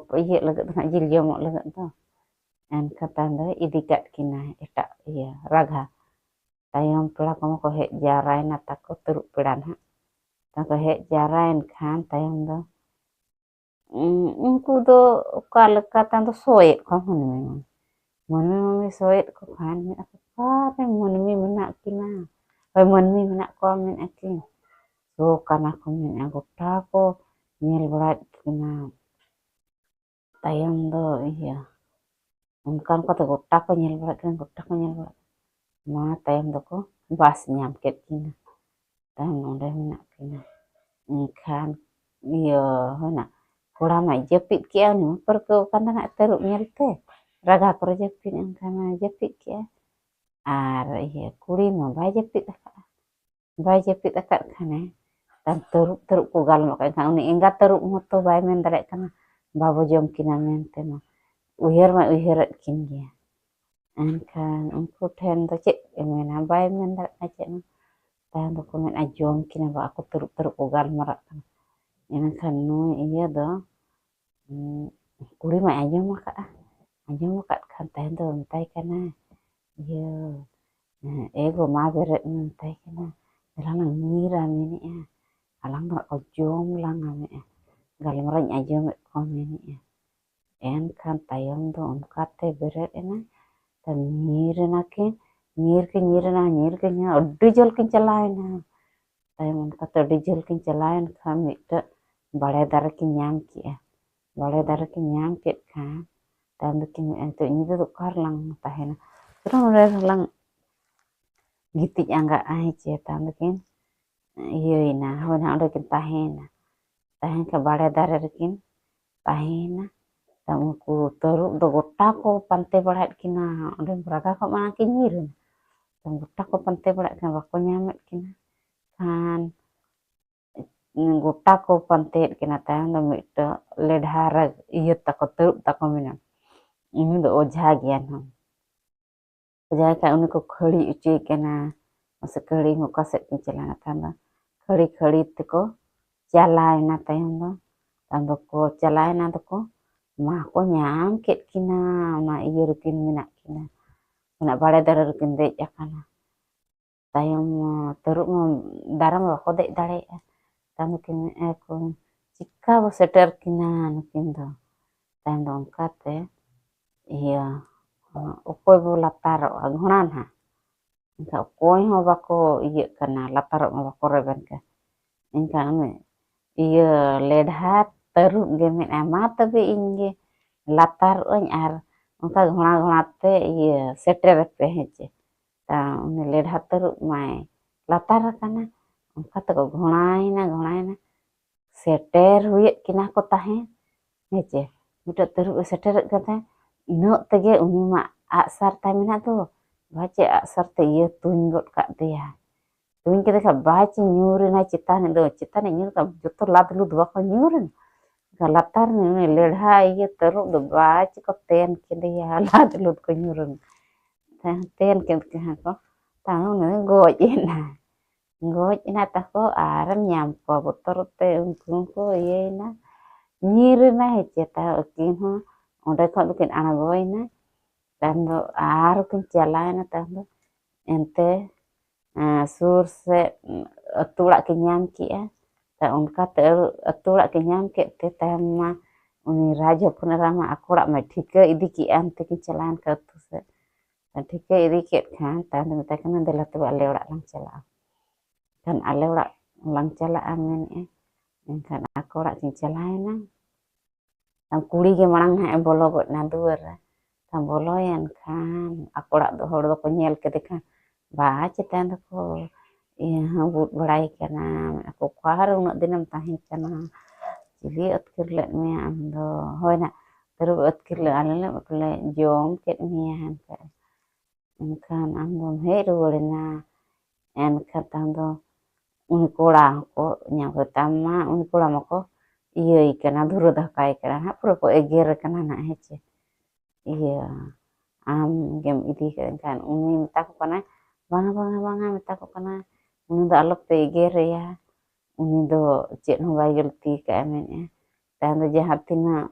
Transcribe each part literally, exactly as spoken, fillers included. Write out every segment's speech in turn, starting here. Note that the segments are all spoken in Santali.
ᱠᱚ ᱤᱭᱟᱹᱜ ᱞᱟᱹᱜᱤᱫ ᱫᱚ ᱱᱟᱦᱟᱜ, ᱡᱤᱞ ᱡᱚᱢᱚᱜ ᱞᱟᱹᱜᱤᱫ ᱫᱚ᱾ ᱮᱱᱠᱷᱟᱱ ᱛᱟᱭᱚᱢ ᱫᱚ ᱤᱫᱤ ᱠᱟᱫ ᱠᱤᱱᱟ ᱮᱴᱟᱜ ᱤᱭᱟᱹ ᱨᱟᱜᱷᱟ᱾ ᱛᱟᱭᱚᱢ ᱯᱮᱲᱟ ᱠᱚᱢᱟ ᱠᱚ ᱦᱮᱡ ᱡᱟᱣᱨᱟᱭᱮᱱᱟ ᱛᱟᱠᱚ, ᱛᱟᱹᱨᱩᱵ ᱯᱮᱲᱟ ᱱᱟᱦᱟᱜ᱾ ᱛᱟᱠᱚ ᱦᱮᱡ ᱡᱟᱣᱨᱟᱭᱮᱱ ᱠᱷᱟᱱ ᱛᱟᱭᱚᱢ ᱫᱚ, ᱩᱸ, ᱩᱱᱠᱩ ᱫᱚ ᱚᱠᱟ ᱞᱮᱠᱟ ᱛᱟᱭᱚᱢ ᱫᱚ ᱥᱚᱭᱮᱫ ᱠᱚᱣᱟ ᱢᱟᱹᱱᱢᱤ ᱢᱟᱹᱱᱢᱤ᱾ ᱢᱟᱹᱱᱢᱤ ᱢᱟᱹᱱᱢᱤ ᱥᱚᱭᱮᱫ ᱠᱚ ᱠᱷᱟᱱ ᱢᱮᱱᱮᱫ ᱠᱚ, "ᱚᱠᱟᱨᱮ ᱢᱟᱹᱱᱢᱤ ᱢᱮᱱᱟᱜ ᱠᱤᱱᱟ? ᱦᱳᱭ, ᱢᱟᱹᱱᱢᱤ ᱢᱮᱱᱟᱜ ᱠᱚᱣᱟ," ᱢᱮᱱᱮᱫ ᱠᱤᱱ᱾ ᱥᱚ ᱠᱟᱱᱟ ᱠᱚ ᱢᱮᱱᱮᱫᱼᱟ, ᱜᱚᱴᱟ ᱠᱚ ᱧᱮᱞ ᱵᱟᱲᱟᱭᱮᱫ ᱠᱤᱱᱟ᱾ ᱛᱟᱭᱚᱢ ᱫᱚ ᱤᱭᱟᱹ, ᱚᱱᱠᱟ ᱚᱱᱠᱟᱛᱮ ᱜᱚᱴᱟ ᱠᱚ ᱧᱮᱞ ᱵᱟᱲᱟᱭᱮᱫ ᱠᱤᱱᱟ, ᱜᱚᱴᱟ ᱠᱚ ᱧᱮᱞ ᱵᱟᱲᱟᱭᱮᱫ ᱠᱤᱱᱟ᱾ ᱢᱟ ᱛᱟᱭᱚᱢ ᱫᱚᱠᱚ ᱵᱟᱥ ᱧᱟᱢ ᱠᱮᱫ ᱠᱤᱱᱟ᱾ ᱛᱟᱭᱚᱢ ᱱᱚᱸᱰᱮ ᱢᱮᱱᱟᱜ ᱠᱤᱱᱟ᱾ ᱮᱱᱠᱷᱟᱱ ᱤᱭᱟᱹ ᱦᱩᱭᱱᱟ, ᱠᱚᱲᱟ ᱢᱟᱭ ᱡᱟᱹᱯᱤᱫ ᱠᱮᱜᱼᱟ, ᱩᱱᱤ ᱢᱟ ᱯᱟᱹᱨᱠᱟᱹᱣ ᱟᱠᱟᱱ ᱛᱟᱦᱮᱱᱟ ᱛᱟᱹᱨᱩᱵ ᱧᱮᱞᱛᱮ, ᱨᱟᱜᱟ ᱠᱚᱨᱮ ᱡᱟᱹᱯᱤᱫ, ᱮᱱᱠᱷᱟᱱ ᱢᱟᱭ ᱡᱟᱹᱯᱤᱫ ᱠᱮᱜᱼᱟ᱾ ᱟᱨ ᱤᱭᱟᱹ ᱠᱩᱲᱤ ᱢᱟ ᱵᱟᱭ ᱡᱟᱹᱯᱤᱫ ᱟᱠᱟᱫᱼᱟ, ᱵᱟᱭ ᱡᱟᱹᱯᱤᱫ ᱟᱠᱟᱫ ᱠᱷᱟᱱᱮ ᱛᱟᱭᱚᱢ ᱛᱟᱹᱨᱩᱵ, ᱛᱟᱹᱨᱩᱵ ᱠᱚ ᱜᱟᱞᱢᱟᱨᱟᱜ ᱠᱟᱱ ᱠᱷᱟᱱ, ᱩᱱᱤ ᱮᱸᱜᱟ ᱛᱟᱹᱨᱩᱵ ᱦᱚᱸᱛᱚ ᱵᱟᱭ ᱢᱮᱱ ᱫᱟᱲᱮᱭᱟᱜ ᱠᱟᱱᱟ, "ᱵᱟᱵᱚ ᱡᱚᱢ ᱠᱤᱱᱟ" ᱢᱮᱱᱛᱮ ᱢᱟ ᱩᱭᱦᱟᱹᱨ ᱢᱟᱭ ᱩᱭᱦᱟᱹᱨᱮᱫ ᱠᱤᱱ ᱜᱮᱭᱟ᱾ ᱮᱱᱠᱷᱟᱱ ᱩᱱᱠᱩ ᱴᱷᱮᱱ ᱫᱚ ᱪᱮᱫ ᱮ ᱢᱮᱱᱟ, ᱵᱟᱭ ᱢᱮᱱ ᱫᱟᱲᱮᱭᱟᱜ ᱠᱟᱱᱟ ᱪᱮᱫ ᱦᱚᱸ᱾ ᱛᱟᱭᱚᱢ ᱫᱚᱠᱚ ᱢᱮᱱᱟ, "ᱡᱚᱢ ᱠᱤᱱᱟ ᱵᱟ", ᱟᱠᱚ ᱛᱟᱹᱨᱩᱵ ᱛᱟᱹᱨᱩᱵ ᱠᱚ ᱜᱟᱞᱢᱟᱨᱟᱜ ᱠᱟᱱᱟ᱾ ᱮᱱᱠᱷᱟᱱ ᱱᱩᱭ ᱤᱭᱟᱹ ᱫᱚ, ᱩᱸ, ᱠᱩᱲᱤ ᱢᱟᱭ ᱟᱸᱡᱚᱢ ᱟᱠᱟᱫᱼᱟ, ᱟᱸᱡᱚᱢ ᱟᱠᱟᱫ ᱠᱷᱟᱱ ᱛᱟᱭᱚᱢ ᱫᱚ ᱢᱮᱛᱟᱭ ᱠᱟᱱᱟ, ᱤᱭᱟᱹ, ᱮ ᱜᱚ, ᱢᱟ ᱵᱮᱨᱮᱫ ᱢᱮ, ᱢᱮᱛᱟᱭ ᱠᱟᱱᱟ, "ᱫᱮᱞᱟ ᱞᱟᱝ ᱧᱤᱨᱟ" ᱢᱮᱱᱮᱫᱼᱟ, "ᱟᱞᱟᱝ ᱫᱚ ᱦᱟᱸᱜ ᱠᱚ ᱡᱚᱢ ᱞᱟᱝᱟ" ᱢᱮᱱᱮᱫᱼᱟ, "ᱜᱟᱞᱢᱟᱨᱟᱣ ᱤᱧ ᱟᱸᱡᱚᱢᱮᱫ ᱠᱚᱣᱟ" ᱢᱮᱱᱮᱫᱼᱟ᱾ ᱮᱱᱠᱷᱟᱱ ᱛᱟᱭᱚᱢ ᱫᱚ ᱚᱱᱠᱟᱛᱮ ᱵᱮᱨᱮᱫ ᱮᱱᱟ, ᱛᱟᱭᱚᱢ ᱧᱤᱨ ᱮᱱᱟ ᱠᱤᱱ, ᱧᱤᱨ ᱠᱤᱱ ᱧᱤᱨ ᱮᱱᱟ, ᱧᱤᱨ ᱠᱤᱱ ᱧᱤᱨ, ᱟᱹᱰᱤ ᱡᱷᱟᱹᱞ ᱠᱤᱱ ᱪᱟᱞᱟᱣ ᱮᱱᱟ᱾ ᱛᱟᱭᱚᱢ ᱚᱱᱠᱟᱛᱮ ᱟᱹᱰᱤ ᱡᱷᱟᱹᱞ ᱠᱤᱱ ᱪᱟᱞᱟᱣ ᱮᱱ ᱠᱷᱟᱱ ᱢᱤᱫᱴᱟᱹᱜ ᱵᱟᱲᱮ ᱫᱟᱨᱮ ᱠᱤᱱ ᱧᱟᱢ ᱠᱮᱜᱼᱟ᱾ ᱵᱟᱲᱮ ᱫᱟᱨᱮ ᱠᱤᱱ ᱧᱟᱢ ᱠᱮᱫ ᱠᱷᱟᱱ ᱛᱟᱭᱚᱢ ᱫᱚᱠᱤᱱ ᱢᱮᱱᱮᱫᱼᱟ, "ᱱᱤᱛᱚᱜ ᱧᱤᱫᱟᱹ ᱫᱚ ᱚᱠᱟ ᱨᱮᱞᱟᱝ ᱛᱟᱦᱮᱱᱟ? ᱪᱚᱞᱚ ᱱᱚᱰᱮ ᱜᱮᱞᱟᱝ ᱜᱤᱛᱤᱡ ᱟᱸᱜᱟᱜᱼᱟ", ᱦᱮᱸ ᱪᱮ? ᱛᱟᱭᱚᱢ ᱫᱚᱠᱤᱱ ᱤᱭᱟᱹᱭᱮᱱᱟ, ᱦᱳᱭ ᱱᱟᱦᱟᱜ ᱚᱸᱰᱮ ᱠᱤᱱ ᱛᱟᱦᱮᱸᱭᱮᱱᱟ᱾ ᱛᱟᱦᱮᱸ ᱠᱷᱟᱱ ᱵᱟᱲᱮ ᱫᱟᱨᱮ ᱨᱮᱠᱤᱱ ᱛᱟᱦᱮᱸᱭᱮᱱᱟ᱾ ᱛᱟᱭᱚᱢ ᱩᱱᱠᱩ ᱛᱟᱹᱨᱩᱵ ᱫᱚ ᱜᱚᱴᱟ ᱠᱚ ᱯᱟᱱᱛᱮ ᱵᱟᱲᱟᱭᱮᱫ ᱠᱤᱱᱟ, ᱚᱸᱰᱮ ᱨᱟᱜᱟ ᱠᱚ ᱢᱟᱲᱟᱝ ᱠᱤᱱ ᱧᱤᱨ ᱮᱱᱟ᱾ ᱛᱟᱭᱚᱢ ᱜᱚᱴᱟ ᱠᱚ ᱯᱟᱱᱛᱮ ᱵᱟᱲᱟᱭᱮᱫ ᱠᱤᱱᱟ, ᱵᱟᱠᱚ ᱧᱟᱢᱮᱫ ᱠᱤᱱᱟ᱾ ᱠᱷᱟᱱ ᱜᱚᱴᱟ ᱠᱚ ᱯᱟᱱᱛᱮᱭᱮᱫ ᱠᱤᱱᱟ᱾ ᱛᱟᱭᱚᱢ ᱫᱚ ᱢᱤᱫᱴᱟᱝ ᱞᱮᱰᱷᱟ ᱨᱮ ᱤᱭᱟᱹ ᱛᱟᱠᱚ, ᱛᱟᱹᱨᱩᱵ ᱛᱟᱠᱚ ᱢᱮᱱᱟᱜ, ᱩᱱᱤ ᱫᱚ ᱚᱡᱷᱟ ᱜᱮᱭᱟ ᱱᱟᱝ᱾ ᱚᱡᱷᱟ ᱠᱷᱟᱱ ᱩᱱᱤ ᱠᱚ ᱠᱷᱟᱹᱲᱤ ᱦᱚᱪᱚᱭᱮ ᱠᱟᱱᱟ, ᱢᱟᱥᱮ ᱠᱷᱟᱹᱲᱤ ᱦᱚᱸ ᱚᱠᱟ ᱥᱮᱫ ᱠᱤᱱ ᱪᱟᱞᱟᱣᱮᱱᱟ? ᱛᱟᱭᱚᱢ ᱫᱚ ᱠᱷᱟᱹᱲᱤ ᱠᱷᱟᱹᱲᱤ ᱛᱮᱠᱚ ᱪᱟᱞᱟᱣᱮᱱᱟ᱾ ᱛᱟᱭᱚᱢ ᱫᱚ ᱟᱫᱚ ᱠᱚ ᱪᱟᱞᱟᱣᱮᱱᱟ, ᱫᱚᱠᱚ ᱢᱟ ᱠᱚ ᱧᱟᱢ ᱠᱮᱫ ᱠᱤᱱᱟ, ᱚᱱᱟ ᱤᱭᱟᱹ ᱨᱮᱠᱤᱱ ᱢᱮᱱᱟᱜ ᱠᱤᱱᱟ, ᱚᱱᱟ ᱵᱟᱲᱮ ᱫᱟᱨᱮ ᱨᱮᱠᱤᱱ ᱫᱮᱡ ᱟᱠᱟᱱᱟ᱾ ᱛᱟᱭᱚᱢ ᱛᱟᱹᱨᱩᱵ ᱢᱟ ᱫᱟᱨᱮ ᱢᱟ ᱵᱟᱠᱚ ᱫᱮᱡ ᱫᱟᱲᱮᱭᱟᱜᱼᱟ᱾ ᱛᱟᱭᱚᱢ ᱫᱚᱠᱤᱱ ᱢᱮᱱᱮᱫᱼᱟ ᱠᱚ, ᱪᱤᱠᱟ ᱵᱚ ᱥᱮᱴᱮᱨ ᱠᱤᱱᱟ ᱱᱩᱠᱤᱱ ᱫᱚ? ᱛᱟᱭᱚᱢ ᱫᱚ ᱚᱱᱠᱟᱛᱮ ᱤᱭᱟᱹ ᱚᱠᱚᱭ ᱵᱚ ᱞᱟᱛᱟᱨᱚᱜᱼᱟ? ᱜᱷᱚᱲᱟ ᱱᱟᱦᱟᱜ᱾ ᱮᱱᱠᱷᱟᱱ ᱚᱠᱚᱭ ᱦᱚᱸ ᱵᱟᱠᱚ ᱤᱭᱟᱹᱜ ᱠᱟᱱᱟ, ᱞᱟᱛᱟᱨᱚᱜ ᱢᱟ ᱵᱟᱠᱚ ᱨᱮᱵᱮᱱ ᱠᱟᱱᱟ᱾ ᱮᱱᱠᱷᱟᱱ ᱩᱱᱤ ᱤᱭᱟᱹ ᱞᱮᱰᱷᱟ ᱛᱟᱹᱨᱩᱵ ᱜᱮ ᱢᱮᱱᱟ, ᱢᱟ ᱛᱚᱵᱮ ᱤᱧ ᱜᱮ ᱞᱟᱛᱟᱨᱚᱜ ᱟᱹᱧ ᱟᱨ ᱚᱱᱠᱟ ᱜᱷᱚᱲᱟ ᱜᱷᱚᱲᱟ ᱛᱮ ᱤᱭᱟᱹ ᱥᱮᱴᱮᱨ ᱟᱯᱮ ᱦᱮᱸ ᱪᱮ᱾ ᱩᱱᱤ ᱞᱮᱰᱷᱟ ᱛᱟᱹᱨᱩᱵ ᱢᱟᱭ ᱞᱟᱛᱟᱨ ᱟᱠᱟᱱᱟ᱾ ᱚᱱᱠᱟ ᱛᱮᱠᱚ ᱜᱷᱚᱲᱟᱭᱮᱱᱟ, ᱜᱷᱚᱲᱟᱭᱮᱱᱟ, ᱥᱮᱴᱮᱨ ᱦᱩᱭᱮᱫ ᱠᱤᱱᱟ ᱠᱚ ᱛᱟᱦᱮᱸᱫ ᱦᱮᱸ ᱪᱮ᱾ ᱢᱤᱫᱴᱮᱡ ᱛᱟᱹᱨᱩᱵ ᱮ ᱥᱮᱴᱮᱨᱮᱫ ᱠᱟᱱ ᱛᱟᱦᱮᱸᱫ, ᱤᱱᱟᱹᱜ ᱛᱮᱜᱮ ᱩᱱᱤ ᱢᱟ ᱟᱜᱼᱥᱟᱨ ᱛᱟᱭ ᱢᱮᱱᱟᱜ ᱫᱚ, ᱵᱟᱪᱮ ᱟᱜᱼᱥᱟᱨ ᱛᱮ ᱤᱭᱟᱹ ᱛᱩᱧ ᱜᱚᱫ ᱠᱟᱜ ᱫᱮᱭᱟ᱾ ᱛᱩᱧ ᱠᱮᱫᱮ ᱠᱷᱟᱱ ᱵᱟᱪᱮ ᱧᱩᱨ ᱮᱱᱟ ᱪᱮᱛᱟᱱ ᱫᱚ, ᱪᱮᱛᱟᱱᱮ ᱧᱩᱨ ᱠᱟᱜ ᱡᱚᱛᱚ ᱞᱟᱫ ᱞᱩᱫ ᱵᱟᱠᱚ ᱧᱩᱨ ᱮᱱᱟ᱾ ᱞᱟᱛᱟᱨ ᱨᱤᱱᱤᱡ ᱩᱱᱤ ᱞᱮᱰᱷᱟ ᱤᱭᱟᱹ ᱛᱟᱹᱨᱩᱵ ᱫᱚ ᱵᱟᱪᱮ ᱠᱚ ᱛᱮᱱ ᱠᱮᱫᱮᱭᱟ, ᱞᱟᱫ ᱞᱩᱫ ᱠᱚ ᱧᱩᱨ ᱮᱱᱟ᱾ ᱛᱮᱱ ᱠᱮᱫ ᱠᱚ ᱛᱟᱦᱮᱸ ᱠᱚ, ᱛᱟᱦᱮᱸ ᱩᱱᱤ ᱫᱚ ᱜᱚᱡ ᱮᱱᱟ᱾ ᱜᱚᱡ ᱮᱱᱟ ᱛᱟᱠᱚ ᱟᱨᱮᱢ ᱧᱟᱢ ᱠᱚᱣᱟ ᱵᱚᱛᱚᱨ ᱛᱮ ᱩᱱᱠᱩ ᱦᱚᱸᱠᱚ ᱤᱭᱟᱹᱭᱮᱱᱟ, ᱧᱤᱨ ᱮᱱᱟ ᱦᱮᱸᱪᱮ᱾ ᱛᱟᱭᱚᱢ ᱟᱹᱠᱤᱱ ᱦᱚᱸ ᱚᱸᱰᱮ ᱠᱷᱚᱱ ᱫᱚᱠᱤᱱ ᱟᱬᱜᱚᱭᱮᱱᱟ᱾ ᱛᱟᱭᱚᱢ ᱫᱚ ᱟᱨᱦᱚᱸ ᱠᱤᱱ ᱪᱟᱞᱟᱣᱮᱱᱟ᱾ ᱛᱟᱭᱚᱢ ᱫᱚ ᱮᱱᱛᱮ ᱥᱩᱨ ᱥᱮᱫ ᱟᱹᱛᱩ ᱚᱲᱟᱜ ᱠᱤᱱ ᱧᱟᱢ ᱠᱮᱜᱼᱟ᱾ ᱛᱟ ᱚᱱᱠᱟᱛᱮ ᱟᱹᱛᱩ ᱚᱲᱟᱜ ᱠᱤᱱ ᱧᱟᱢ ᱠᱮᱫ ᱛᱮ ᱛᱟᱭᱚᱢ ᱢᱟ ᱩᱱᱤ ᱨᱟᱡᱽ ᱦᱚᱯᱚᱱ ᱮᱨᱟ ᱢᱟ ᱟᱠᱚ ᱚᱲᱟᱜ ᱢᱟ ᱴᱷᱤᱠᱟᱹ ᱤᱫᱤ ᱠᱮᱜᱼᱟ, ᱚᱱᱛᱮ ᱠᱤᱱ ᱪᱟᱞᱟᱣᱮᱱ ᱠᱷᱟᱱ ᱟᱹᱛᱩ ᱥᱮᱫ᱾ ᱴᱷᱤᱠᱟᱹ ᱤᱫᱤ ᱠᱮᱫ ᱠᱷᱟᱱ ᱛᱟᱭᱚᱢ ᱫᱚ ᱢᱮᱛᱟᱭ ᱠᱟᱱᱟ, ᱫᱮᱞᱟ ᱛᱚᱵᱮ ᱟᱞᱮ ᱚᱲᱟᱜ ᱞᱟᱝ ᱪᱟᱞᱟᱜᱼᱟ᱾ ᱠᱷᱟᱱ ᱟᱞᱮ ᱚᱲᱟᱜ ᱞᱟᱝ ᱪᱟᱞᱟᱜᱼᱟ ᱢᱮᱱᱮᱫᱼᱟ᱾ ᱮᱱᱠᱷᱟᱱ ᱟᱠᱚ ᱚᱲᱟᱜ ᱠᱤᱱ ᱪᱟᱞᱟᱣᱮᱱᱟ᱾ ᱠᱩᱲᱤ ᱜᱮ ᱢᱟᱲᱟᱝ ᱱᱟᱦᱟᱜ ᱮ ᱵᱚᱞᱚ ᱜᱚᱫ ᱮᱱᱟ ᱫᱩᱣᱟᱹᱨ ᱨᱮ᱾ ᱠᱷᱟᱱ ᱵᱚᱞᱚᱭᱮᱱ ᱠᱷᱟᱱ ᱟᱠᱚ ᱚᱲᱟᱜ ᱫᱚ ᱦᱚᱲ ᱫᱚᱠᱚ ᱧᱮᱞ ᱠᱮᱫᱮ ᱠᱷᱟᱱ ᱵᱟ ᱪᱮᱛᱟᱱ ᱨᱮᱠᱚ ᱤᱭᱟᱹ ᱦᱚᱸ ᱵᱩᱫ ᱵᱟᱲᱟᱭ ᱠᱟᱱᱟ᱾ ᱢᱮᱱᱮᱫ ᱠᱚ, "ᱚᱠᱟᱨᱮ ᱩᱱᱟᱹᱜ ᱫᱤᱱᱮᱢ ᱛᱟᱦᱮᱸ ᱠᱟᱱᱟ? ᱪᱤᱞᱤ ᱟᱹᱛᱠᱤᱨ ᱞᱮᱫ ᱢᱮᱭᱟ ᱟᱢ ᱫᱚ?" ᱦᱳᱭ ᱱᱟ, ᱛᱟᱹᱨᱩᱵ ᱟᱹᱛᱠᱤᱨ ᱞᱮᱫ ᱟᱞᱮ ᱞᱮ ᱵᱚᱞᱮ ᱡᱚᱢ ᱠᱮᱫ ᱢᱮᱭᱟ ᱮᱱᱛᱮ᱾ ᱮᱱᱠᱷᱟᱱ ᱟᱢ ᱫᱚᱢ ᱦᱮᱡ ᱨᱩᱣᱟᱹᱲᱮᱱᱟ᱾ ᱮᱱᱠᱷᱟᱱ ᱛᱟᱭᱚᱢ ᱫᱚ ᱩᱱᱤ ᱠᱚᱲᱟ ᱦᱚᱸᱠᱚ ᱧᱟᱢ ᱠᱮᱫᱮ᱾ ᱛᱟᱢ ᱢᱟ ᱩᱱᱤ ᱠᱚᱲᱟ ᱢᱟᱠᱚ ᱤᱭᱟᱹᱭ ᱠᱟᱱᱟ, ᱫᱷᱩᱨᱟᱹ ᱫᱷᱟᱠᱟᱭ ᱠᱟᱱᱟ ᱱᱟᱦᱟᱜ, ᱯᱩᱨᱟᱹ ᱠᱚ ᱮᱜᱮᱨᱮ ᱠᱟᱱᱟ ᱱᱟᱦᱟᱜ, ᱦᱮᱸ ᱪᱮ? ᱤᱭᱟᱹ, ᱟᱢ ᱜᱮᱢ ᱤᱫᱤ ᱠᱟᱜ᱾ ᱮᱱᱠᱷᱟᱱ ᱩᱱᱤ ᱢᱮᱛᱟ ᱠᱚ ᱠᱟᱱᱟᱭ, "ᱵᱟᱝᱟ, ᱵᱟᱝᱟ, ᱵᱟᱝᱟ," ᱢᱮᱛᱟ ᱠᱚ ᱠᱟᱱᱟ, "ᱩᱱᱤ ᱫᱚ ᱟᱞᱚᱯᱮ ᱮᱜᱮᱨᱮᱭᱟ, ᱩᱱᱤ ᱫᱚ ᱪᱮᱫ ᱦᱚᱸ ᱵᱟᱭ ᱜᱟᱹᱞᱛᱤ ᱠᱟᱜᱼᱟ," ᱢᱮᱱᱮᱫᱼᱟ᱾ ᱛᱟᱭᱚᱢ ᱫᱚ ᱡᱟᱦᱟᱸ ᱛᱤᱱᱟᱹᱜ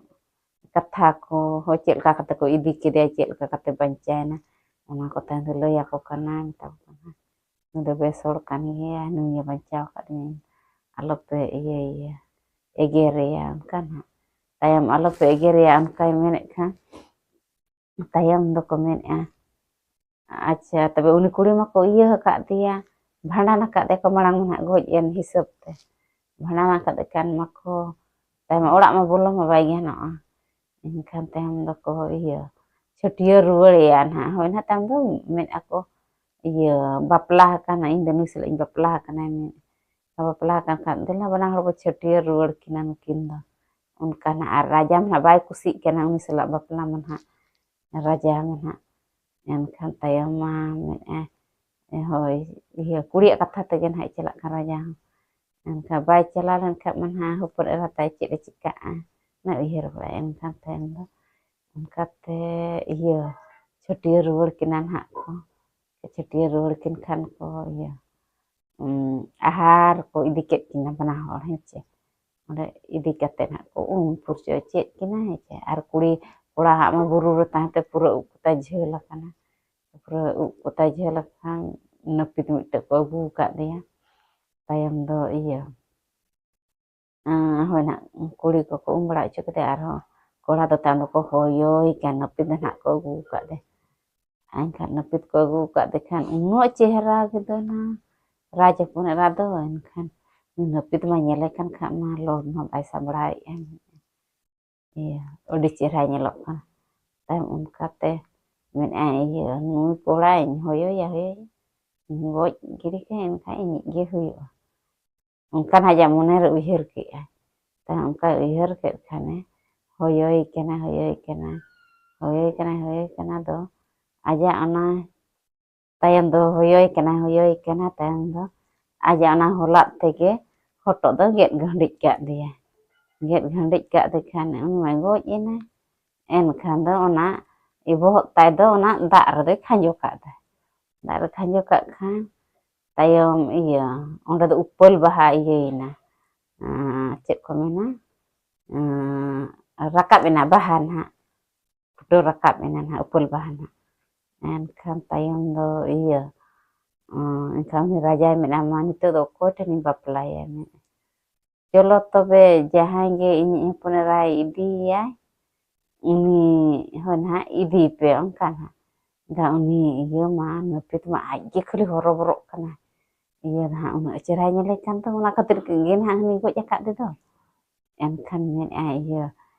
ᱠᱟᱛᱷᱟ ᱠᱚ, ᱦᱳᱭ, ᱪᱮᱫ ᱞᱮᱠᱟ ᱠᱟᱛᱮ ᱠᱚ ᱤᱫᱤ ᱠᱮᱫᱮᱭᱟ, ᱪᱮᱫ ᱞᱮᱠᱟ ᱠᱟᱛᱮ ᱵᱟᱧᱪᱟᱣᱮᱱᱟ, ᱚᱱᱟ ᱠᱚ ᱛᱟᱭᱚᱢ ᱫᱚ ᱞᱟᱹᱭ ᱟᱠᱚ ᱠᱟᱱᱟ, ᱢᱮᱛᱟ ᱠᱚ ᱠᱟᱱᱟ, "ᱱᱩᱭ ᱫᱚ ᱵᱮᱥ ᱦᱚᱲ ᱠᱟᱱ ᱜᱮᱭᱟ, ᱱᱩᱭ ᱜᱮ ᱵᱟᱧᱪᱟᱣ ᱟᱠᱟᱫᱤᱧᱟ, ᱟᱞᱚᱯᱮ ᱤᱭᱟᱹᱭᱮᱭᱟ, ᱮᱜᱮᱨᱮᱭᱟ", ᱚᱱᱠᱟ ᱱᱟᱦᱟᱜ᱾ ᱛᱟᱭᱚᱢ ᱟᱞᱚᱯᱮ ᱮᱜᱮᱨᱮᱭᱟ ᱚᱱᱠᱟᱭ ᱢᱮᱱᱮᱫ ᱠᱷᱟᱱ, ᱛᱟᱭᱚᱢ ᱫᱚᱠᱚ ᱢᱮᱱᱮᱫᱼᱟ, ᱟᱪᱪᱷᱟ, ᱛᱚᱵᱮ ᱩᱱᱤ ᱠᱩᱲᱤ ᱢᱟᱠᱚ ᱤᱭᱟᱹ ᱟᱠᱟᱫᱮᱭᱟ, ᱵᱷᱟᱸᱰᱟᱱ ᱟᱠᱟᱫᱮᱭᱟ ᱠᱚ ᱢᱟᱲᱟᱝ ᱢᱟ ᱱᱟᱦᱟᱜ ᱜᱚᱡ ᱮᱱ ᱦᱤᱥᱟᱹᱵ ᱛᱮ᱾ ᱵᱷᱟᱸᱰᱟᱱ ᱟᱠᱟᱫᱮ ᱠᱷᱟᱱ ᱢᱟᱠᱚ, ᱛᱟᱭᱚᱢ ᱚᱲᱟᱜ ᱢᱟ ᱵᱚᱞᱚ ᱢᱟ ᱵᱟᱭ ᱜᱟᱱᱚᱜᱼᱟ᱾ ᱮᱱᱠᱷᱟᱱ ᱛᱟᱭᱚᱢ ᱫᱚᱠᱚ ᱤᱭᱟᱹ, ᱪᱷᱟᱹᱴᱭᱟᱹᱨ ᱨᱩᱣᱟᱹᱲᱮᱭᱟ ᱱᱟᱦᱟᱜ᱾ ᱦᱳᱭ, ᱱᱟᱦᱟᱜ ᱛᱟᱭᱚᱢ ᱫᱚ ᱢᱮᱱᱮᱫᱼᱟ ᱠᱚ, ᱤᱭᱟᱹ, ᱵᱟᱯᱞᱟ ᱟᱠᱟᱱᱟ, ᱤᱧ ᱫᱚ ᱱᱩᱭ ᱥᱟᱞᱟᱜ ᱤᱧ ᱵᱟᱯᱞᱟ ᱟᱠᱟᱱᱟ, ᱢᱮᱱ, ᱵᱟᱯᱞᱟ ᱟᱠᱟᱱ ᱠᱷᱟᱱ ᱫᱮᱞᱟ ᱵᱟᱱᱟ ᱦᱚᱲ ᱵᱚ ᱪᱷᱟᱹᱴᱭᱟᱹᱨ ᱨᱩᱣᱟᱹᱲ ᱠᱤᱱᱟ ᱱᱩᱠᱤᱱ ᱫᱚ᱾ ᱚᱱᱠᱟ ᱱᱟᱦᱟᱜ, ᱟᱨ ᱨᱟᱡᱟ ᱢᱟ ᱱᱟᱦᱟᱜ ᱵᱟᱭ ᱠᱩᱥᱤᱜ ᱠᱟᱱᱟ ᱩᱱᱤ ᱥᱟᱞᱟᱜ ᱵᱟᱯᱞᱟ ᱢᱟ ᱱᱟᱦᱟᱜ, ᱨᱟᱡᱟ ᱢᱟ ᱱᱟᱦᱟᱜ᱾ ᱮᱱᱠᱷᱟᱱ ᱛᱟᱭᱚᱢ ᱢᱟ ᱢᱮᱱᱮᱫᱼᱟᱭ, ᱦᱳᱭ, ᱤᱭᱟᱹ, ᱠᱩᱲᱤᱭᱟᱜ ᱠᱟᱛᱷᱟ ᱛᱮᱜᱮ ᱱᱟᱦᱟᱜ ᱪᱟᱞᱟᱜ ᱠᱟᱱ ᱨᱟᱡᱟ ᱦᱚᱸ᱾ ᱮᱱᱠᱷᱟᱱ ᱵᱟᱭ ᱪᱟᱞᱟᱣ ᱞᱮᱱᱠᱷᱟᱱ ᱢᱟ ᱱᱟᱦᱟᱜ ᱦᱚᱯᱚᱱ ᱮᱨᱟ ᱛᱟᱭ ᱪᱮᱫ ᱮ ᱪᱤᱠᱟᱹᱜᱼᱟ, ᱚᱱᱟ ᱩᱭᱦᱟᱹᱨ ᱵᱟᱲᱟᱭᱟ᱾ ᱮᱱᱠᱷᱟᱱ ᱛᱟᱭᱚᱢ ᱫᱚ ᱚᱱᱠᱟᱛᱮ ᱤᱭᱟᱹ ᱪᱷᱟᱹᱴᱭᱟᱹᱨ ᱨᱩᱣᱟᱹᱲ ᱠᱤᱱᱟ ᱱᱟᱦᱟᱜ ᱠᱚ᱾ ᱪᱷᱟᱹᱴᱭᱟᱹᱨ ᱨᱩᱣᱟᱹᱲ ᱠᱤᱱ ᱠᱷᱟᱱ ᱠᱚ ᱤᱭᱟᱹ, ᱩᱸ, ᱟᱦᱟᱨ ᱠᱚ ᱤᱫᱤ ᱠᱮᱫ ᱠᱤᱱᱟ ᱵᱟᱱᱟ ᱦᱚᱲ, ᱦᱮᱸ ᱪᱮ᱾ ᱚᱸᱰᱮ ᱤᱫᱤ ᱠᱟᱛᱮ ᱱᱟᱦᱟᱜ ᱠᱚ ᱩᱢ ᱯᱷᱩᱨᱪᱟᱹ ᱦᱚᱪᱚᱭᱮᱫ ᱠᱤᱱᱟ, ᱦᱮᱸ ᱪᱮ᱾ ᱟᱨ ᱠᱩᱲᱤ ᱠᱚᱲᱟ ᱦᱟᱜ ᱢᱟ ᱵᱩᱨᱩ ᱨᱮ ᱛᱟᱦᱮᱸ ᱛᱮ ᱯᱩᱨᱟᱹ ᱩᱵ ᱠᱚᱛᱟᱭ ᱡᱷᱟᱹᱞ ᱟᱠᱟᱱᱟ, ᱯᱩᱨᱟᱹ ᱩᱵ ᱠᱚᱛᱟᱭ ᱡᱷᱟᱹᱞ ᱟᱠᱟᱱ᱾ ᱱᱟᱹᱯᱤᱛ ᱢᱤᱫᱴᱮᱡ ᱠᱚ ᱟᱹᱜᱩ ᱟᱠᱟᱫᱮᱭᱟ᱾ ᱛᱟᱭᱚᱢ ᱫᱚ ᱤᱭᱟᱹ, ᱟᱸ, ᱦᱳᱭ ᱱᱟᱜ, ᱠᱩᱲᱤ ᱠᱚᱠᱚ ᱩᱢ ᱵᱟᱲᱟ ᱦᱚᱪᱚ ᱠᱮᱫᱮᱭᱟ, ᱟᱨᱦᱚᱸ ᱠᱚᱲᱟ ᱫᱚ ᱛᱟᱭᱚᱢ ᱫᱚᱠᱚ ᱦᱚᱭᱚᱭ ᱠᱟᱱ, ᱱᱟᱹᱯᱤᱛ ᱫᱚ ᱱᱟᱜ ᱠᱚ ᱟᱹᱜᱩ ᱟᱠᱟᱫ ᱫᱮ᱾ ᱮᱱᱠᱷᱟᱱ ᱱᱟᱹᱯᱤᱛ ᱠᱚ ᱟᱹᱜᱩ ᱟᱠᱟᱫ ᱫᱮ ᱠᱷᱟᱱ ᱩᱱᱟᱹᱜ ᱪᱮᱦᱨᱟ ᱜᱮᱫᱚ ᱱᱟ ᱨᱟᱡᱽ ᱦᱚᱯᱚᱱ ᱮᱨᱟ ᱫᱚ, ᱮᱱᱠᱷᱟᱱ ᱱᱩᱭ ᱱᱟᱹᱯᱤᱛ ᱢᱟ ᱧᱮᱞᱮ ᱠᱟᱱ ᱠᱷᱟᱱ ᱢᱟ ᱞᱚᱲ ᱢᱟ ᱵᱟᱭ ᱥᱟᱢᱵᱲᱟᱣᱮᱫᱼᱟ᱾ ᱤᱭᱟᱹ, ᱟᱹᱰᱤ ᱪᱮᱦᱨᱟᱭ ᱧᱮᱞᱚᱜ ᱠᱟᱱᱟ᱾ ᱛᱟᱭᱚᱢ ᱚᱱᱠᱟᱛᱮ ᱢᱮᱱᱮᱫᱼᱟᱭ, ᱤᱭᱟᱹ, ᱱᱩᱭ ᱠᱚᱲᱟᱧ ᱦᱚᱭᱚᱭᱟ, ᱦᱚᱭᱚᱭᱟ, ᱜᱚᱡ ᱜᱤᱰᱤ ᱠᱟᱭᱟ, ᱮᱱᱠᱷᱟᱱ ᱤᱧᱤᱡ ᱜᱮ ᱦᱩᱭᱩᱜᱼᱟ᱾ ᱚᱱᱠᱟᱱ ᱟᱡᱟᱜ ᱢᱚᱱᱮᱨᱮ ᱩᱭᱦᱟᱹᱨ ᱠᱮᱫᱼᱟᱭ᱾ ᱛᱟᱭᱚᱢ ᱚᱱᱠᱟᱭ ᱩᱭᱦᱟᱹᱨ ᱠᱮᱫ ᱠᱷᱟᱱᱮ, ᱦᱚᱭᱚᱭ ᱠᱟᱱᱟ, ᱦᱚᱭᱚᱭ ᱠᱟᱱᱟ, ᱦᱚᱭᱚᱭ ᱠᱟᱱᱟ, ᱦᱚᱭᱚᱭ ᱠᱟᱱᱟ ᱫᱚ, ᱟᱡᱟᱜ ᱚᱱᱟ ᱛᱟᱭᱚᱢ ᱫᱚ ᱦᱚᱭᱚᱭ ᱠᱟᱱᱟ, ᱦᱚᱭᱚᱭ ᱠᱟᱱᱟ, ᱛᱟᱭᱚᱢ ᱫᱚ ᱟᱡᱟᱜ ᱚᱱᱟ ᱦᱚᱞᱟᱫ ᱛᱮᱜᱮ ᱦᱚᱴᱚᱜ ᱫᱚ ᱜᱮᱫ ᱜᱟᱹᱰᱤᱡ ᱠᱟᱜ ᱫᱮᱭᱟ᱾ ᱜᱮᱫ ᱜᱟᱹᱰᱤᱡ ᱠᱟᱜ ᱫᱮ ᱠᱷᱟᱱ ᱩᱱᱤ ᱢᱟᱭ ᱜᱚᱡ ᱮᱱᱟ᱾ ᱮᱱᱠᱷᱟᱱ ᱫᱚ ᱚᱱᱟ ᱵᱚᱦᱚᱜ ᱛᱟᱭ ᱫᱚ ᱚᱱᱟ ᱫᱟᱜ ᱨᱮᱫᱚᱭ ᱠᱷᱟᱸᱡᱚ ᱠᱟᱜ ᱫᱟ᱾ ᱫᱟᱜ ᱨᱮ ᱠᱷᱟᱸᱡᱚ ᱠᱟᱜ ᱠᱷᱟᱱ ᱛᱟᱭᱚᱢ ᱤᱭᱟᱹ, ᱚᱸᱰᱮ ᱫᱚ ᱩᱯᱟᱹᱞ ᱵᱟᱦᱟ ᱤᱭᱟᱹᱭᱮᱱᱟ, ᱟᱸ, ᱪᱮᱫ ᱠᱚ ᱢᱮᱱᱟ, ᱟᱸ, ᱨᱟᱠᱟᱵ ᱮᱱᱟ ᱵᱟᱦᱟ ᱱᱟᱦᱟᱜ, ᱯᱷᱩᱴᱟᱹᱣ ᱨᱟᱠᱟᱵ ᱮᱱᱟ ᱱᱟᱦᱟᱜ ᱩᱯᱟᱹᱞ ᱵᱟᱦᱟ ᱱᱟᱦᱟᱜ᱾ ᱮᱱᱠᱷᱟᱱ ᱛᱟᱭᱚᱢ ᱫᱚ ᱤᱭᱟᱹ, ᱮᱱᱠᱷᱟᱱ ᱩᱱᱤ ᱨᱟᱡᱟᱭ ᱢᱮᱱᱟ, "ᱢᱟ ᱱᱤᱛᱚᱜ ᱫᱚ ᱚᱠᱚᱭ ᱴᱷᱮᱱᱤᱧ ᱵᱟᱯᱞᱟᱭᱟ?" ᱢᱮᱱᱟ, "ᱪᱚᱞᱚ ᱛᱚᱵᱮ ᱡᱟᱦᱟᱸᱭ ᱜᱮ ᱤᱧᱤᱡ ᱦᱚᱯᱚᱱ ᱮᱨᱟᱭ ᱤᱫᱤᱭᱮᱭᱟᱭ, ᱩᱱᱤ ᱦᱚᱸ ᱱᱟᱦᱟᱜ ᱤᱫᱤᱭᱮᱯᱮ," ᱚᱱᱠᱟ ᱱᱟᱦᱟᱜ᱾ ᱮᱱᱠᱷᱟᱱ ᱩᱱᱤ ᱤᱭᱟᱹ ᱢᱟ ᱱᱟᱹᱯᱤᱛ ᱢᱟ ᱟᱡ ᱜᱮ ᱠᱷᱟᱹᱞᱤ ᱦᱚᱨᱚᱵᱚᱨᱚᱜ ᱠᱟᱱᱟ, ᱤᱭᱟᱹ ᱱᱟᱦᱟᱜ ᱩᱱᱟᱹᱜ ᱪᱮᱦᱨᱟᱭ ᱧᱮᱞᱮ ᱠᱟᱱ ᱫᱚ, ᱚᱱᱟ ᱠᱷᱟᱹᱛᱤᱨ ᱜᱮ ᱱᱟᱦᱟᱜ ᱦᱟᱹᱱᱤ ᱜᱚᱡ ᱟᱠᱟᱫ ᱛᱮᱫᱚ᱾ ᱮᱱᱠᱷᱟᱱ ᱢᱮᱱᱮᱫᱼᱟᱭ, "ᱤᱭᱟᱹ,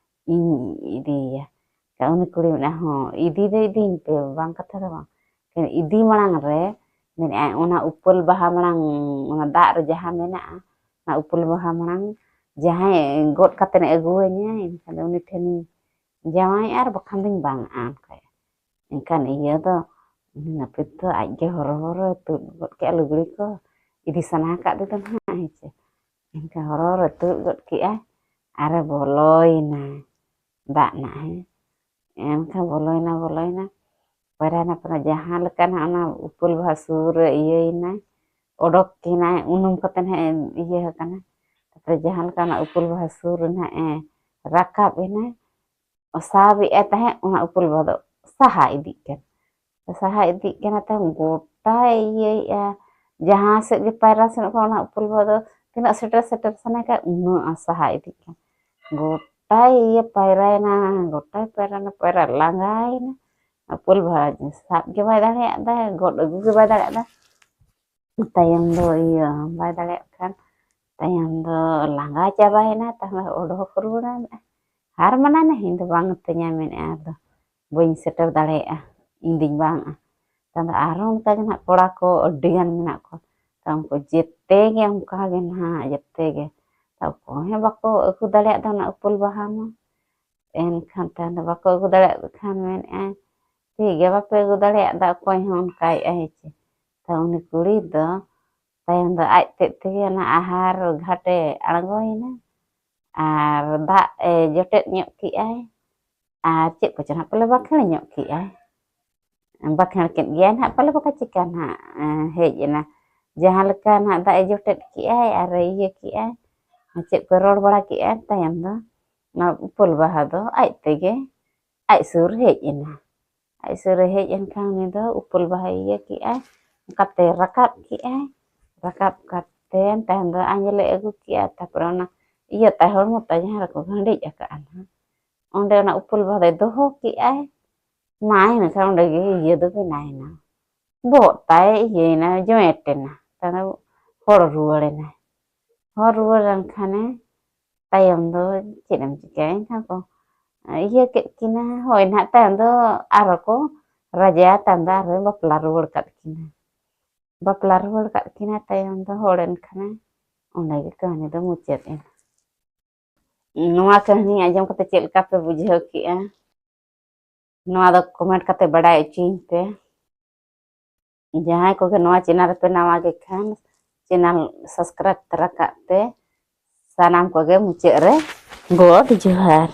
ᱤᱧ ᱤᱫᱤᱭᱮᱭᱟ᱾" ᱮᱱᱠᱷᱟᱱ ᱩᱱᱤ ᱠᱩᱲᱤ ᱢᱮᱱᱮᱫᱼᱟ, "ᱦᱚᱸ, ᱤᱫᱤ ᱫᱚ ᱤᱫᱤᱭᱮᱯᱮ, ᱵᱟᱝ ᱠᱟᱛᱷᱟ ᱫᱚ ᱵᱟᱝ᱾ ᱤᱫᱤ ᱢᱟᱲᱟᱝ ᱨᱮ ᱢᱮᱱᱮᱫᱼᱟᱭ, ᱚᱱᱟ ᱩᱯᱟᱹᱞ ᱵᱟᱦᱟ ᱢᱟᱲᱟᱝ, ᱚᱱᱟ ᱫᱟᱜ ᱨᱮ ᱡᱟᱦᱟᱸ ᱢᱮᱱᱟᱜᱼᱟ, ᱚᱱᱟ ᱩᱯᱟᱹᱞ ᱵᱟᱦᱟ ᱢᱟᱲᱟᱝ ᱡᱟᱦᱟᱸᱭ ᱜᱚᱫ ᱠᱟᱛᱮᱫ ᱮ ᱟᱹᱜᱩᱣᱟᱹᱧᱟ, ᱮᱱᱠᱷᱟᱱ ᱫᱚ ᱩᱱᱤ ᱴᱷᱮᱱᱤᱧ ᱡᱟᱶᱟᱭᱚᱜᱼᱟ, ᱟᱨ ᱵᱟᱠᱷᱟᱱ ᱫᱚᱧ ᱵᱟᱝᱟᱜᱼᱟ," ᱚᱱᱠᱟᱭᱟ᱾ ᱮᱱᱠᱷᱟᱱ ᱤᱭᱟᱹ ᱫᱚ, ᱩᱱᱤ ᱱᱟᱹᱯᱤᱛ ᱫᱚ ᱟᱡ ᱜᱮ ᱦᱚᱨᱚ ᱦᱚᱨᱚᱭ ᱛᱩᱫ ᱜᱚᱫ ᱠᱮᱜᱼᱟ ᱞᱩᱜᱽᱲᱤ ᱠᱚ, ᱤᱫᱤ ᱥᱟᱱᱟ ᱟᱠᱟᱫ ᱫᱮ ᱫᱚ ᱱᱟᱦᱟᱜ, ᱦᱮᱸ ᱪᱮ᱾ ᱮᱱᱠᱷᱟᱱ ᱦᱚᱨᱚ ᱦᱚᱨᱚᱭ ᱛᱩᱫ ᱜᱚᱫ ᱠᱮᱜᱼᱟ, ᱟᱨᱮ ᱵᱚᱞᱚᱭᱮᱱᱟ ᱫᱟᱜ ᱱᱟᱜ, ᱦᱮᱸ᱾ ᱮᱱᱠᱷᱟᱱ ᱵᱚᱞᱚᱭᱮᱱᱟ, ᱵᱚᱞᱚᱭᱮᱱᱟ, ᱯᱟᱭᱨᱟᱭᱮᱱᱟ, ᱯᱟᱭᱨᱟ, ᱡᱟᱦᱟᱸ ᱞᱮᱠᱟ ᱱᱟᱜ ᱚᱱᱟ ᱩᱯᱟᱹᱞ ᱵᱟᱦᱟ ᱥᱩᱨ ᱨᱮ ᱤᱭᱟᱹᱭᱮᱱᱟᱭ, ᱚᱰᱚᱠ ᱮᱱᱟᱭ, ᱩᱱᱩᱢ ᱠᱟᱛᱮ ᱱᱟᱜ ᱮ ᱤᱭᱟᱹ ᱟᱠᱟᱱᱟ᱾ ᱛᱟᱨᱯᱚᱨᱮ ᱡᱟᱦᱟᱸ ᱞᱮᱠᱟ ᱚᱱᱟ ᱩᱯᱟᱹᱞ ᱵᱟᱦᱟ ᱥᱩᱨ ᱨᱮ ᱱᱟᱜ ᱮ ᱨᱟᱠᱟᱵ ᱮᱱᱟ, ᱥᱟᱵᱮᱜᱼᱟᱭ ᱛᱟᱦᱮᱸᱫ, ᱚᱱᱟ ᱩᱯᱟᱹᱞ ᱵᱟᱦᱟ ᱫᱚ ᱥᱟᱦᱟ ᱤᱫᱤᱜ ᱠᱟᱱᱟ᱾ ᱥᱟᱦᱟ ᱤᱫᱤᱜ ᱠᱟᱱᱟ ᱛᱟᱦᱮᱸᱫ, ᱜᱚᱴᱟᱭ ᱤᱭᱟᱹᱭᱮᱜᱼᱟ᱾ ᱡᱟᱦᱟᱸ ᱥᱮᱫ ᱜᱮ ᱯᱟᱭᱨᱟ ᱥᱮᱱᱚᱜ ᱠᱟᱱᱟ, ᱚᱱᱟ ᱩᱯᱟᱹᱞ ᱵᱟᱦᱟ ᱫᱚ ᱛᱤᱱᱟᱹᱜ ᱥᱮᱴᱮᱨ ᱥᱮᱴᱮᱨ ᱥᱟᱱᱟᱭ ᱠᱟᱱ, ᱩᱱᱟᱹᱜ ᱥᱟᱦᱟ ᱤᱫᱤᱜ ᱠᱟᱱᱟ᱾ ᱜᱚᱴᱟᱭ ᱤᱭᱟᱹ ᱯᱟᱭᱨᱟᱭᱮᱱᱟ, ᱜᱚᱴᱟᱭ ᱯᱟᱭᱨᱟᱭᱮᱱᱟ, ᱯᱟᱭᱨᱟ ᱞᱟᱸᱜᱟᱭᱮᱱᱟ᱾ ᱩᱯᱟᱹᱞ ᱵᱟᱦᱟ ᱥᱟᱵ ᱜᱮ ᱵᱟᱭ ᱫᱟᱲᱮᱭᱟᱜ ᱫᱟ, ᱜᱚᱫ ᱟᱹᱜᱩ ᱜᱮ ᱵᱟᱭ ᱫᱟᱲᱮᱭᱟᱜ ᱫᱟ᱾ ᱛᱟᱭᱚᱢ ᱫᱚ ᱤᱭᱟᱹ ᱵᱟᱭ ᱫᱟᱲᱮᱭᱟᱜ ᱠᱷᱟᱱ, ᱛᱟᱭᱚᱢ ᱫᱚ ᱞᱟᱸᱜᱟ ᱪᱟᱵᱟᱭᱮᱱᱟ, ᱛᱟᱦᱞᱮ ᱚᱰᱚᱠ ᱨᱩᱣᱟᱹᱲ ᱮᱱᱟ᱾ ᱦᱟᱨ ᱢᱟᱱᱟᱭᱮᱱᱟ, "ᱤᱧ ᱫᱚ ᱵᱟᱝ ᱟᱹᱛᱤᱧᱟ", ᱢᱮᱱᱮᱫᱼᱟ, "ᱟᱨ ᱫᱚ ᱵᱟᱹᱧ ᱥᱮᱴᱮᱨ ᱫᱟᱲᱮᱭᱟᱜᱼᱟ, ᱤᱧ ᱫᱩᱧ ᱵᱟᱝᱟ᱾" ᱛᱟᱦᱞᱮ ᱟᱨᱦᱚᱸ ᱚᱱᱠᱟ ᱜᱮ ᱱᱟᱦᱟᱜ ᱠᱚᱲᱟ ᱠᱚ ᱟᱹᱰᱤ ᱜᱟᱱ ᱢᱮᱱᱟᱜ ᱠᱚᱣᱟ, ᱛᱚ ᱩᱱᱠᱩ ᱡᱮᱛᱮ ᱜᱮ ᱚᱱᱠᱟ ᱜᱮ ᱱᱟᱦᱟᱜ, ᱡᱮᱛᱮ ᱜᱮ᱾ ᱛᱚ ᱚᱠᱚᱭ ᱦᱚᱸ ᱵᱟᱠᱚ ᱟᱹᱜᱩ ᱫᱟᱲᱮᱭᱟᱜ ᱫᱟ ᱚᱱᱟ ᱩᱯᱟᱹᱞ ᱵᱟᱦᱟ ᱢᱟ᱾ ᱮᱱᱠᱷᱟᱱ ᱛᱟᱭᱚᱢ ᱫᱚ ᱵᱟᱠᱚ ᱟᱹᱜᱩ ᱫᱟᱲᱮᱭᱟᱜ ᱠᱷᱟᱱ ᱢᱮᱱᱮᱫᱼᱟᱭ, "ᱴᱷᱤᱠ ᱜᱮᱭᱟ, ᱵᱟᱯᱮ ᱟᱹᱜᱩ ᱫᱟᱲᱮᱭᱟᱜ ᱫᱟ", ᱚᱠᱚᱭ ᱦᱚᱸ ᱚᱱᱠᱟᱭᱮᱫᱼᱟᱭ ᱦᱮᱸ ᱪᱮ᱾ ᱛᱚ ᱩᱱᱤ ᱠᱩᱲᱤ ᱫᱚ ᱛᱟᱭᱚᱢ ᱫᱚ ᱟᱡ ᱛᱮᱫ ᱛᱮᱜᱮ ᱚᱱᱟ ᱟᱦᱟᱨ ᱜᱷᱟᱴᱮ ᱟᱬᱜᱚᱭᱮᱱᱟ ᱟᱨ ᱫᱟᱜ ᱮ ᱡᱚᱴᱮᱫ ᱧᱚᱜ ᱠᱮᱜᱼᱟᱭ ᱟᱨ ᱪᱮᱫ ᱠᱚᱪᱚ ᱱᱟᱜ ᱯᱟᱞᱮ ᱵᱟᱠᱷᱮᱬ ᱧᱚᱜ ᱠᱮᱜᱼᱟᱭ᱾ ᱵᱟᱠᱷᱮᱬ ᱠᱮᱫ ᱜᱮᱭᱟᱭ ᱱᱟᱦᱟᱜ ᱯᱟᱞᱮ, ᱵᱟᱠᱷᱟᱡ ᱪᱤᱠᱟ ᱱᱟᱦᱟᱜ, ᱮ, ᱦᱮᱡ ᱮᱱᱟ᱾ ᱡᱟᱦᱟᱸ ᱞᱮᱠᱟ ᱱᱟᱦᱟᱜ ᱫᱟᱜ ᱮ ᱡᱚᱴᱮᱫ ᱠᱮᱜᱼᱟᱭ ᱟᱨ ᱮ ᱤᱭᱟᱹ ᱠᱮᱜᱼᱟᱭ, ᱪᱮᱫ ᱠᱚ ᱨᱚᱲ ᱵᱟᱲᱟ ᱠᱮᱜᱼᱟᱭ, ᱛᱟᱭᱚᱢ ᱫᱚ ᱚᱱᱟ ᱩᱯᱟᱹᱞ ᱵᱟᱦᱟ ᱫᱚ ᱟᱡ ᱛᱮᱜᱮ ᱟᱡ ᱥᱩᱨ ᱦᱮᱡ ᱮᱱᱟ᱾ ᱟᱡ ᱥᱩᱨ ᱨᱮ ᱦᱮᱡ ᱮᱱ ᱠᱷᱟᱱ ᱩᱱᱤ ᱫᱚ ᱩᱯᱟᱹᱞ ᱵᱟᱦᱟᱭ ᱤᱭᱟᱹ ᱠᱮᱜᱼᱟᱭ, ᱚᱱᱠᱟᱛᱮ ᱨᱟᱠᱟᱵ ᱠᱮᱜᱼᱟᱭ᱾ ᱨᱟᱠᱟᱵ ᱠᱟᱛᱮ ᱛᱟᱭᱚᱢ ᱫᱚ ᱟᱸᱡᱽᱞᱮ ᱟᱹᱜᱩ ᱠᱮᱜᱼᱟ, ᱛᱟᱨᱯᱚᱨᱮ ᱚᱱᱟ ᱤᱭᱟᱹ ᱛᱟᱭ, ᱦᱚᱲᱢᱚ ᱛᱟᱭ ᱡᱟᱦᱟᱸ ᱨᱮᱠᱚ ᱜᱟᱹᱰᱤᱡ ᱟᱠᱟᱜᱼᱟ ᱱᱟᱦᱟᱜ, ᱚᱸᱰᱮ ᱚᱱᱟ ᱩᱯᱟᱹᱞ ᱵᱟᱦᱟ ᱫᱚᱭ ᱫᱚᱦᱚ ᱠᱮᱜᱼᱟᱭ᱾ ᱢᱟ ᱤᱱᱟᱹ ᱠᱷᱟᱱ ᱚᱸᱰᱮ ᱜᱮ ᱤᱭᱟᱹ ᱫᱚ ᱵᱮᱱᱟᱣᱮᱱᱟ, ᱵᱚᱦᱚᱜ ᱛᱟᱭ ᱤᱭᱟᱹᱭᱮᱱᱟ, ᱡᱚᱭᱮᱱᱴ ᱮᱱᱟ᱾ ᱛᱟᱭᱚᱢ ᱦᱚᱲ ᱨᱩᱣᱟᱹᱲ ᱮᱱᱟᱭ᱾ ᱦᱚᱲ ᱨᱩᱣᱟᱹᱲ ᱮᱱ ᱠᱷᱟᱱᱮ ᱛᱟᱭᱚᱢ ᱫᱚ ᱪᱮᱫ ᱮᱢ ᱪᱤᱠᱟᱹᱭᱟ? ᱮᱱᱠᱷᱟᱱ ᱠᱚ ᱤᱭᱟᱹ ᱠᱮᱫ ᱠᱤᱱᱟ᱾ ᱦᱳᱭ ᱱᱟᱦᱟᱜ, ᱛᱟᱭᱚᱢ ᱫᱚ ᱟᱨᱦᱚᱸ ᱠᱚ ᱨᱟᱡᱟ ᱛᱟᱭᱚᱢ ᱫᱚ ᱟᱨᱦᱚᱸᱭ ᱵᱟᱯᱞᱟ ᱨᱩᱣᱟᱹᱲ ᱠᱟᱫ ᱠᱤᱱᱟ᱾ ᱵᱟᱯᱞᱟ ᱨᱩᱣᱟᱹᱲ ᱠᱟᱫ ᱠᱤᱱᱟ ᱛᱟᱭᱚᱢ ᱫᱚ ᱦᱚᱲ ᱮᱱ ᱠᱷᱟᱱᱮ᱾ ᱚᱸᱰᱮ ᱜᱮ ᱠᱟᱹᱦᱱᱤ ᱫᱚ ᱢᱩᱪᱟᱹᱫ ᱮᱱᱟ᱾ ᱱᱚᱣᱟ ᱠᱟᱹᱦᱱᱤ ᱟᱸᱡᱚᱢ ᱠᱟᱛᱮ ᱪᱮᱫ ᱞᱮᱠᱟ ᱯᱮ ᱵᱩᱡᱷᱟᱹᱣ ᱠᱮᱜᱼᱟ? ᱱᱚᱣᱟ ᱫᱚ ᱠᱚᱢᱮᱱᱴ ᱠᱟᱛᱮ ᱵᱟᱰᱟᱭ ᱦᱚᱪᱚᱧ ᱯᱮ᱾ ᱡᱟᱦᱟᱸᱭ ᱠᱚᱜᱮ ᱱᱚᱣᱟ ᱪᱮᱱᱮᱞ ᱨᱮᱯᱮ ᱱᱟᱣᱟ ᱜᱮ ᱠᱷᱟᱱ, ᱪᱮᱱᱮᱞ ᱥᱟᱵᱥᱠᱨᱟᱭᱤᱵ ᱛᱚᱨᱟ ᱠᱟᱜ ᱯᱮ᱾ ᱥᱟᱱᱟᱢ ᱠᱚᱜᱮ ᱢᱩᱪᱟᱹᱫ ᱨᱮ ᱜᱚᱰ ᱡᱚᱦᱟᱨ᱾